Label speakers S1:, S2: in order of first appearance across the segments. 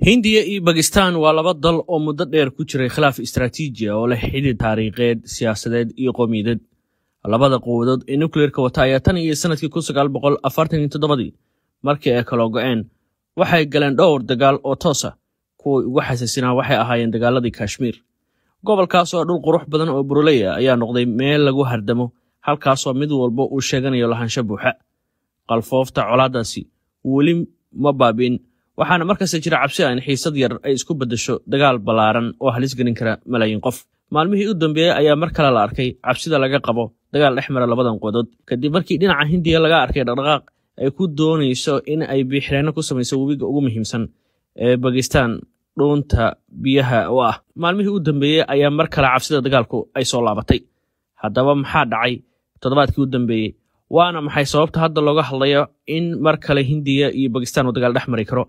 S1: Hindiya iyo Bakistan waa laba dal oo muddo dheer ku jiray khilaaf istaraatiiji ah oo leh xidhiidh taariikheed, siyaasadeed iyo qowmiyadeed. Labada quwadood ee nukleerka wata ayaa tan iyo sanadkii 1947dii markii ay kala go'een waxay galeen dhowr dagaal oo toos ah. Kuwii ugu xasaasinaa waxay ahaayeen dagaaladii Kashmiir. Gobolkaas oo dhul qurux badan oo buroley ah ayaa noqday meel lagu hardamo, halkaasoo mid walba uu sheeganayo lahaansho buuxa. Qalfoofta colaaddaasi weli ma baabi'in, waxaana markasta jira cabsi ah in xiisad yar ay isku beddesho dagaal ballaaran oo halis gelin kara malaayiin qof. Maalmihii u dambeeyey ayaa mar kale la arkay cabsida laga qabo dagaal dhex mara labadan quwadood, kadib markii dhinaca Hindiya laga arkay dhaqdhaqaaq ay ku doonayso in ay biixireenno ku samayso webiga ugu muhiimsan ee Bakistan dhuunta biyaha u ah. Maalmihii u dambeeyey ayaa mar kale cabsida dagaalku ay soo laabatay. Haddaba maxaa dhacay toddobaadkii u dambeeyey? Waana maxay sababta hadda looga hadlayo in mar kale Hindiya iyo Bakistan uu dagaal dhex mari karo?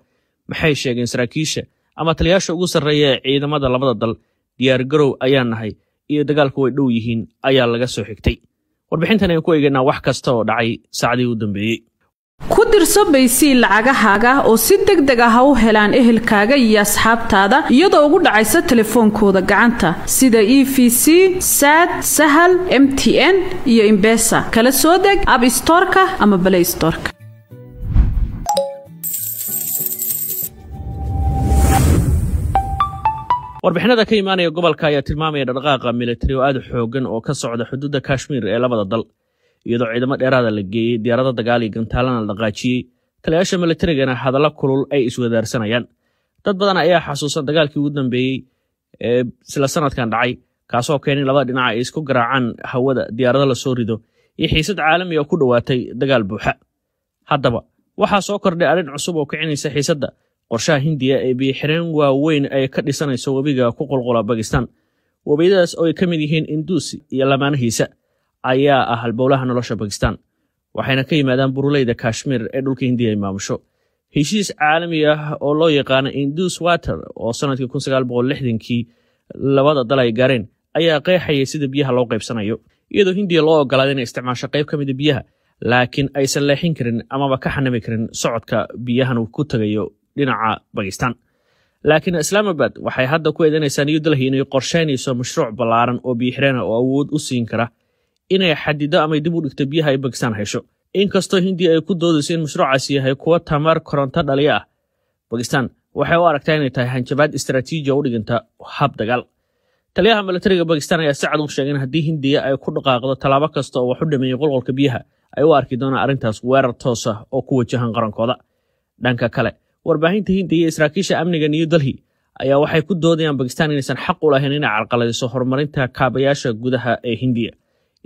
S1: Maxay sheegeen saraakiisha ama taliyaasha ugu sarreeya ee ciidamada labada dal? Diyaargarow ayaa nahay iyo dagaalku way dhow yihiin ayaa laga soo xigtay. Warbixintan ayaan ku eegaynaa wax kasta oo dhacay saacadii u dambeeyey.
S2: Ku dirso Paysii lacagahaaga oo si deg deg ah u helaan ehelkaaga iyo asxaabtaada, iyadoo ugu dhacaysa telefoonkooda gacanta, sida EVC, Zaad, Sahal, MTN iyo M-Pesa. Kala soo deg App Storeka ama Play Storeka.
S1: Warbixinada ka imaanaya gobolka ayaa tilmaamaya dhaqdhaqaaqa militari oo aad u xoogan oo ka socda xuduudda Kashmiir ee labada dal, iyadoo ciidamo dheeraada la geeyey, diyaarado dagaal iyo gantaalana la dhaqaajiyey, taliyaasha militarigana hadallo kulul ay iswadaarsanayaan. Dad badan ayaa xasuusan dagaalkii ugu dambeeyey ee isla sanadkan dhacay, kaasoo keenay labada dhinac ay isku garaacaan hawada, diyaarado la soo rido iyo xiisad caalami oo ku dhowaatay dagaal buuxa. Haddaba waxaa soo kordhay arrin cusub oo kicinaysa xiisadda: qorshaha Hindiya ee biyo-xireen waaweyn ay ka dhisanayso webiga ku qulqula Bakistan. Webiyadaas oo ay ka mid yihiin Indus iyo lamaanihiisa ayaa ah halbowlaha nolosha Bakistan, waxayna ka yimaadaan buruleyda Kashmiir ee dhulka Hindiya ay maamusho. Heshiis caalami ah oo loo yaqaano Indus Water oo sanadkii 1960kii labada dal ay gaareen ayaa qeexayay sida biyaha loo qaybsanayo, iyadoo Hindiya loo ogolaaday inay isticmaasho qayb ka mida biyaha, laakiin aysan leexin karin amaba ka xanimi karin socodka biyahan uu ku tagayo dhinaca Bakistan. Laakiin Islamabad waxay hadda ku eedanaysaa New Delhi inay qorsheynayso mashruuc ballaaran oo biyo-xireen ah oo awood u siin kara inay xadido ama dib u dhigto biyaha ay Bakistan hesho. Inkastoo Hindiya ay ku doodayso in mashruucaasi yahay kuwo tamar koronto dhaliya ah, Bakistan waxay u aragtaa inay tahay hanjabaad istaraatiiji oo u dhiganta hab dagaal. Taliyaha militariga Bakistan ayaa si cad u sheegay in haddii Hindiya ay ku dhaqaaqdo tallaabo kasta oo wax u dhameeyey qolqolka biyaha, ay u arki doonaan arrintaas weerar toos ah oo ku wajahan qarankooda. Dhanka kale, warbaahinta Hindiya iyo saraakiisha amniga New Delhi ayaa waxay ku doodayaan Bakistan inaysan xaq u lahayn inay carqaladiso horumarinta kaabayaasha gudaha ee Hindiya,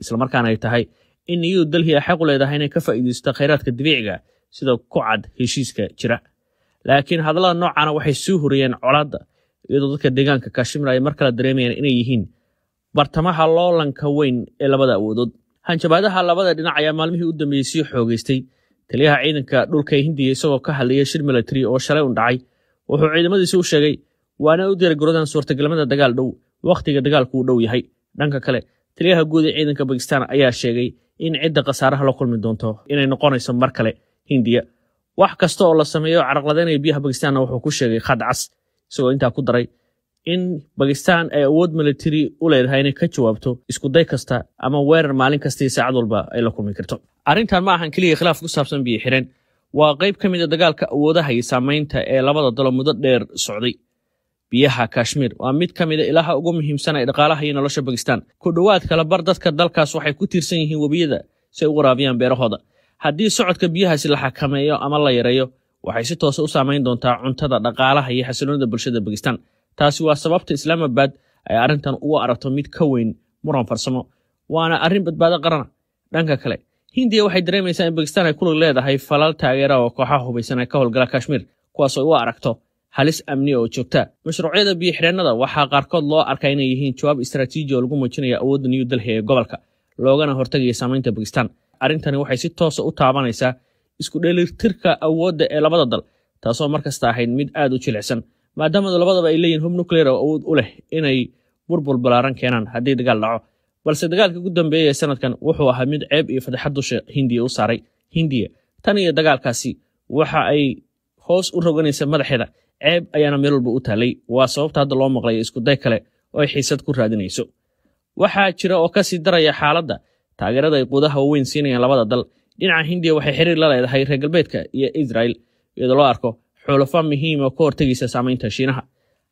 S1: islamarkaana ay tahay in New Delhi ay xaq u leedahay inay ka faa'iidaysto khayraadka dabiiciga sida ku cad heshiiska jira. Laakiin hadallada noocana waxay sii huriyeen colaadda, iyadoo dadka deegaanka Kashmir ay mar kale dareemayaan inay yihiin bartamaha loolanka weyn ee labada awoodood. Hanjabaadaha labada dhinac ayaa maalmihii u dambeeyey sii xoogeystay. Taliyaha ciidanka dhulka ee Hindiya, isagoo ka hadlayay shir military oo shalay un dhacay, wuxuu ciidamadiisi u sheegay waana u diyaargaroodaan suurtagalnimada dagaal dhow, wakhtiga dagaalku uu dhow yahay. Dhanka kale, taliyaha guud ee ciidanka Bakistan ayaa sheegay in cidda khasaaraha la kulmi doonto inay noqonayso mar kale Hindiya. Wax kasta oo la sameeyo carqaladeynaya biyaha Bakistanna wuxuu ku sheegay khad cas, isagoo intaa ku daray in Bakistan ay awood military u leedahay inay ka jawaabto iskuday kasta ama weerar maalin kasta iyo saacad walba ay la kulmi karto. Arrintan ma ahan keliya khilaaf ku saabsan biyo xireen, waa qayb ka mid a dagaalka awoodaha iyo saamaynta ee labada dalo muddo dheer socday. Biyaha Kashmiir waa mid ka mid a ilaha ugu muhiimsan ee dhaqaalaha iyo nolosha Bakistan. Ku dhowaad kala bar dadka dalkaas waxay ku tiirsan yihiin webiyada si ay u waraabiyaan beerahooda. Haddii socodka biyahaasi la xakameeyo ama la yareeyo, waxay si toosa u saamayn doontaa cuntada, dhaqaalaha iyo xasiloonida bulshada Bakistan. Taasi waa sababta Islaamabad ay arrintan ugu aragto mid ka weyn muran farsamo, waana arrin badbaado qarana. Dhanka kale, Hindiya waxay dareemaysaa in Bakistan ay ku lug leedahay falal taageera oo kooxaha hubaysan ee ka howlgala Kashmiir, kuwaas oo u aragto halis amni oo joogta. Mashruucyada biyo-xireennada waxaa qaarkood loo arkaa inay yihiin jawaab istaraatiiji oo lagu muujinayo awoodda New Delhi ee gobolka, loogana hortagaya saamaynta Bakistan. Arrintani waxay si toosa u taabanaysaa isku dheelitirka awoodda ee labada dal, taasoo markasta ahayd mid aad u jilicsan, maadaama labadaba ay leeyihin hub nuclear oo awood u leh inay burbur ballaaran keenaan haddii dagaal dhaco. Balse dagaalka ugu dambeeyay ee sanadkan wuxuu ahaa mid ceeb iyo fadeexad dusha Hindiya u saaray. Hindiya tan iyo dagaalkaasi waxa ay hoos u roganaysa madaxeeda Ceeb ayaana meel walba u taalay. Waa sababta hadda loo maqlaya iskuday kale oo ay xiisad ku raadinayso. Waxaa jira oo ka sii daraya xaaladda taageerada ay quudaha waaweyn siinayaan labada dal. Dhinaca Hindiya waxay xiriir la leedahay reer galbeedka iyo Israel, iyadoo loo arko xulafo muhiim oo ka hortegaysa saamaynta Shiinaha,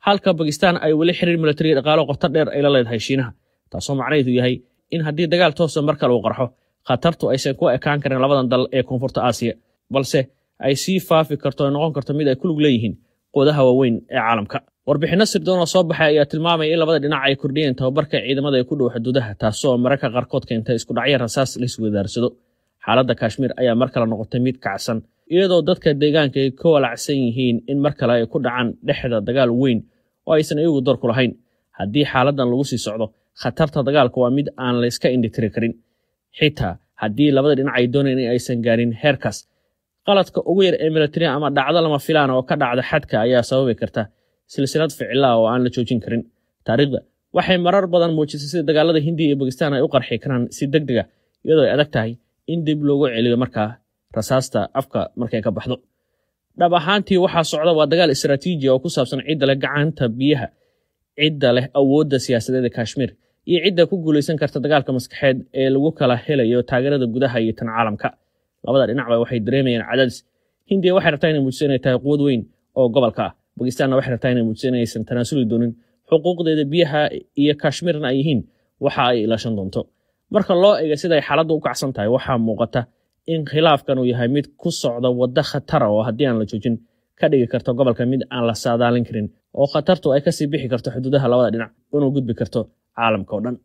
S1: halka Bakistan ay weli xiriir militariga dhaqaalo qoto dheer ay la leedahay Shiinaha, taasoo macnaheedu yahay in haddii dagaal toosa mar kale uu qarxo, khatartu aysan ku ekaan karin labadan dal ee Koonfurta Aasiya, balse ay sii faafi karto oo noqon karto mid ay ku lug leeyihiin quudaha waaweyn ee caalamka. Warbixinno sirdoon oo soo baxay ayaa tilmaamaya in labada dhinac ay kordhiyeen tababarka ciidamada ee ku dhow xuduudaha, taasoo mararka qaarkood keenta isku dhacyo rasaas la isweydaarsado. Xaaladda Kashmiir ayaa mar kale noqotay mid kacsan, iyadoo dadka deegaanka ay ka walacsan yihiin in mar kale ay ku dhacaan dhexda dagaal weyn oo aysan iyagu door ku lahayn. Haddii xaaladdan lagu sii socdo, khatarta dagaalka waa mid aan la iska indhitiri karin, xitaa haddii labada dhinac ay doonayaan in aysan gaarin heerkaas. Qaladka ugu yar ee militari ama dhacdo lama filaan oo ka dhacda xadka ayaa sababi karta silsilad ficilaa oo aan la joojin karin. Taariikhda waxay marar badan muujisay sida dagaalada Hindiya iyo Bakistan ay u qarxi karaan si deg deg ah, iyadoo ay adag tahay in dib loogu celiyo markaa rasaasta afka markay ka baxdo. Dhab ahaantii, waxaa socda waa dagaal istaraatiiji oo ku saabsan cidda leh gacanta biyaha, cidda leh awoodda siyaasadeed ee Kashmiir, iyo cidda ku guulaysan karta dagaalka maskaxeed ee lagu kala helayo taageerada gudaha iyo tan caalamka. Labada dhinacba waxay dareemayaan cadaadis. Hindiya waxay rabtaa inay muujiso inay tahay quwad weyn oo gobolka ah. Bakistanna waxay rabtaa inay muujiso inaysan tanaasuli doonin, xuquuqdeeda biyaha iyo Kashmiirna ay yihiin waxa ay ilaashan doonto. Marka loo eega sida ay xaaladdu u kacsan tahay, waxaa muuqata in khilaafkan uu yahay mid ku socda waddo khatara oo haddii aan la joojin ka dhigi karto gobolka mid aan la saadaalin karin, oo khatartu ay kasii bixi karto xuduudaha labada dhinac inuu gudbi karto caalamka oo dhan.